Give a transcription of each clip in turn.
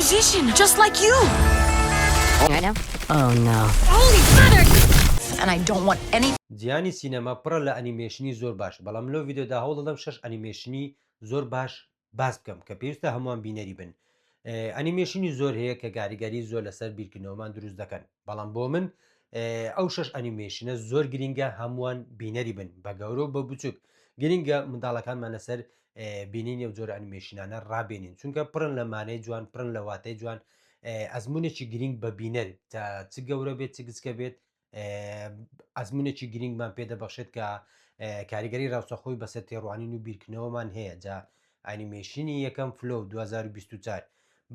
musician, just like you. Right now? Oh no. Holy mother! And I don't want any جیهانی سینەما پڕە لە ئەنیمەیشنی زۆر باش، بەڵام لەو ڤیدیۆدا هەوڵدەدەم شەش ئەنیمەیشنی زۆر باش باس بکەم کە پێویستە هەمووان بینەری بن. ئەنیمەیشنی زۆر هەیە کە کاریگەری زۆر لەسەر بیرکردنەوەمان دروست دەکەن، بەڵام بۆ من ئەو شەش ئەنیمەیشنە زۆر گرینگە هەمووان بینەری بن، بە گەورە و بە بچوک. گرینگە منداڵەکانمان لەسەر بینینی ئەو جۆرە ئەنیمەیشنانە ڕابێنین، چونکە پڕن لە مانای جوان، پڕن لە واتای جوان، ئەزمونێکی گرینگ بە بینەر تا چ گەورە بێت چ گچکە بێت ئەزمونێکی گرینگمان پێ دەبەخشێت کە کاریگەری ڕاستەخۆی بەسەر تێڕوانین و بیرکردنەوەمان هەیە. جا ئەنیمەیشنی یەکەم Flow 2024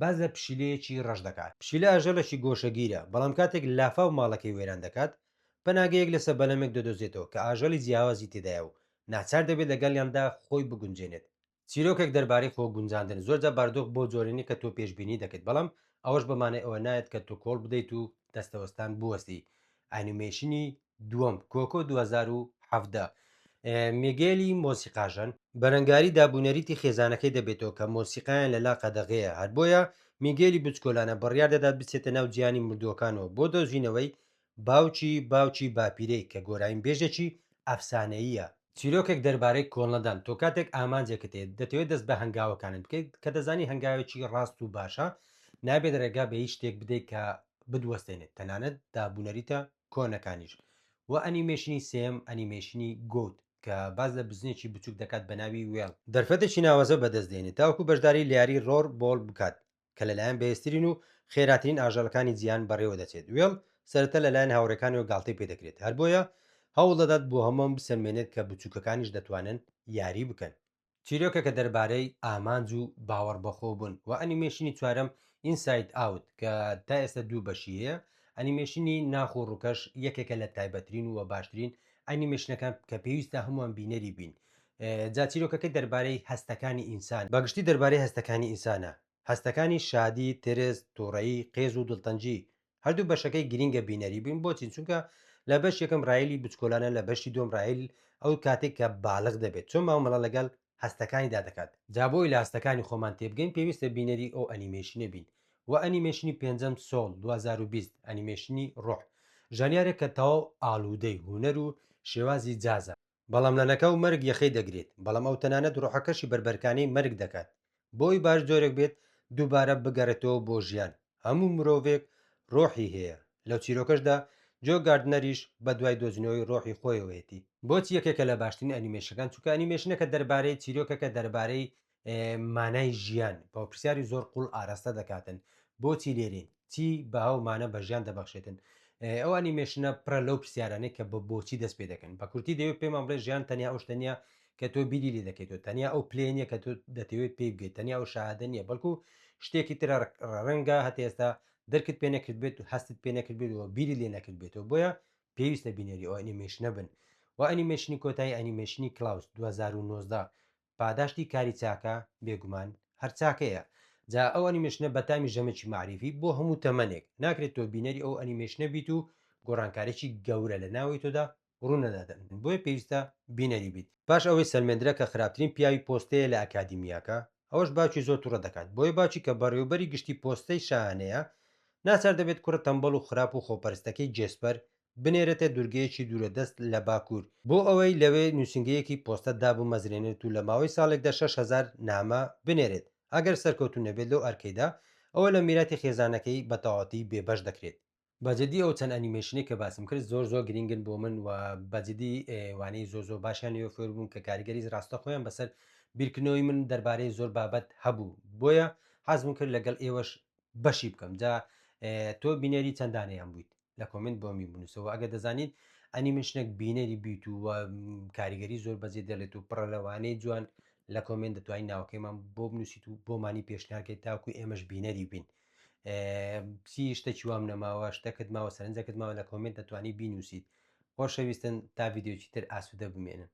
باس لە پشیلەیەکی ڕەش دەکات. پشیلە ئاژەڵێکی گۆشەگیرە، بەڵام کاتێک لافاو ماڵەکەی وێران دەکات، پەناگەیەک لەسەر بەلەمێک دەدۆزێتەوە کە ئاژەڵی جیاوازی تێدایە و ناچار دەبێت لەگەڵیاندا خۆی بگونجێنێت. چیرۆکێک دەربارەی خۆ گونجاندن، زۆرجار بارودۆخ بەو جۆرە نییە کە تۆ پێشبینی دەکەیت، بەڵام ئەوەش بە مانای ئەوە نایەت کە تۆ کۆڵ بدەیت و دەستەوەستان بوەستی. ئەنیمەیشنی دووەم، Coco 2017، میگێلی مۆسیقاژەن، بەرەنگاری دابونەریتی خێزانەکەی دەبێتەوە کە مۆسیقایان لەلا قەدەغەیە، هەر بۆیە میگێلی بچکۆلانە بڕیار دەدات بچێتە ناو جیهانی مردووەکانەوە بۆ دۆزینەوەی باوکی باوکی باپیرەی کە گۆرانیبێژێکی ئەفسانەییە. چیرۆکێک دەربارەی کۆڵنەدان، تۆ کاتێک ئامانجێکت هەیە دەتەوێت دەست بە هەنگاوەکانت بکەیت کە دەزانی هەنگاوێکی ڕاست و باشە، نابێت ڕێگا بە هیچ شتێک بدەیت کە بتوەستێنێت تەنانەت دابونەریتە کۆنەکانیش. وە ئەنیمەیشنی سێیەم ئەنیمەیشنی Goat کە باس لە بزنێکی بچوک دەکات بە ناوی وێڵ، دەرفەتێکی ناوازە بەدەست دێنێت تاوەکو بەشداری لە یاری Roar Ball بکات کە لەلایەن بەهێزترین و خێراترین ئاژەڵەکانی جیهان بەڕێوە دەچێت. وێڵ سەرەتا لەلایەن هاوڕێکانیەوە گاڵتەی پێدەکرێت، هەر بۆیە هەوڵدەدات بۆ هەمووان بسەلمێنێت کە بچووکەکانیش دەتوانن یاری بکەن. چیرۆکەکە دەربارەی ئامانج و باوەڕبەخۆبوون و ئەنیمەیشنی چوارەم Inside Out کە تا ئێستا دوو بەشی هەیە. ئەنیمەیشنی ناخ و ڕووکەش یەکێکە لە تایبەترین و باشترین ئەنیمەیشنەکان کە پێویستە هەمووان بینەری بین. جا چیرۆکەکەی دەربارەی هەستەکانی ئینسان، بەگشتی دەربارەی هەستەکانی ئینسانە، هەستەکانی شادی، ترس، توڕەیی، قێز و دڵتەنگی، هەردوو بەشەکەی گرینگە بینەری بین، بۆچی؟ چونکە لە بەش یەکەم ڕایلی بچکۆلانە، لە بەشی دووەم ڕایل ئەو کاتێک کە بالغ دەبێت چۆن مامەڵە لەگەڵ هەستەکانیدا دەکات. جا بۆی لە هەستەکانی خۆمان تێبگەین پێویستە بینەری ئەو ئەنیمەیشنە بین. وە ئەنیمەیشنی پێنجەم Soul 2020 ئەنیمەیشنی ڕۆح، ژانیارێک کە تەواو ئالوودەی هونەر و شێوازی جازە، بەڵام لەناکاو مەرگ یەخەی دەگرێت، بەڵام ئەو تەنانەت ڕۆحەکەشی بەربەرکانێی مەرگ دەکات، بۆی باش جۆرێک بێت دووبارە بگەڕێتەوە بۆ ژیان، هەموو مرۆڤێک ڕۆحی هەیە، لەو چیرۆکەشدا جۆ گاردنەریش بەدوای دۆزینەوەی ڕۆحی خۆیەوەیەتی. بۆچی یەکێکە لە باشترین ئەنیمەیشنەکان؟ چونکە ئەنیمەیشنەکە دەربارەی چیرۆکێکە دەربارەی مانای ژیان بە پرسیاری زۆر قوڵ ئاراستە دەکاتن، بۆچی لێرەین؟ چی بەها و مانا بە ژیان دەبەخشێتن؟ ئەو ئەنیمەیشنە پڕە لەو پرسیارانەی کە بە بۆچی دەست پێ دەکەن. بە کورتی دەیەوێت پێمان بڵێ ژیان تەنیا ئەو شتە نییە کە تۆ بیری لێ دەکەیتەوە، تەنیا ئەو پلەیە نییە کە تۆ دەتەوێت پێی بگەیت، تەنیا ئەو شەهادە نییە، بەڵکو شتێکی ترە ڕەنگە هەتا ئێستا دەرکت پێ نەکردبێت و هەستت پێ نەکردبێت و بیری لێ نەکردبێتەوە، بۆیە پێویستە بینەری ئەو ئەنیمەیشنە بن. و ئەنیمەیشنی کۆتایی ئەنیمەیشنی Klaus 2019 پاداشتی کاری چاکە بێگومان هەر چاکەیە. جا ئەو ئەنیمەیشنە بەتامی ژەمێکی مەعریفی بۆ هەموو تەمەنێک. ناکرێت تۆ بینەری ئەو ئەنیمەیشنە بیت و گۆڕانکاریی گەورە لە ناوەی تۆدا ڕوونەداتن، بۆیە پێویستە بینەری بیت. پاش ئەوەی سەلمێندرا کە خراپترین پیاوی پۆستەیە لە ئەکادیمیاکە، ئەوەش باوکی زۆر توڕە دەکات، بۆیە باوکی کە بەڕێوەبەری گشتی پۆستەی شاهانەیە، ناچار دەبێت کوڕە تەمبەڵ و خراپ و خۆپەرستەکەی جێسپەر بنێرێتە دورگەیەکی دوورەدەست لە باکوور، بۆ ئەوەی لەوێ نووسینگەیەکی پۆستە دابمەزرێنێت و لە ماوەی ساڵێکدا 6000 نامە بنێرێت، ئەگەر سەرکەوتوو نەبێت لەو ئەرکەیدا، ئەوە لە میراتی خێزانەکەی بە تەواوەتی بێبەش دەکرێت. بە جدی ئەو چەند ئەنیمەیشنەی کە باسم کرد زۆر زۆر گرینگن بۆ من و بە جدی وانەی زۆر زۆر باشیان لێوە فێر بووم کە کاریگەری ڕاستەخۆیان بەسەر بیرکردنەوەی من دەربارەی زۆر بابەت هەبوو، بۆیە حەزم کرد لەگەڵ ئێوەش بەشی بکەم. جا تۆ بینەری چەندانەیان بوویت؟ لە comment بۆمی بنووسەوە ئەگەر دەزانیت ئەنیمەیشنێک بینەری بیت و کاریگەری زۆر بەجێ دێڵێت و پڕە لەوانەی جوان لە comment دەتوانین ناوەکەیمان بۆ بنووسیت و بۆمانی پێشنیارکەیت تاکو ئێمەش بینەری بین. چی شتێکی وام نەماوە شتەکەت ماوە سەرنجەکەت ماوە لە comment دەتوانی بینووسیت. خۆشەویستن تا ڤیدیۆکی تر ئاسوودە بمێنن.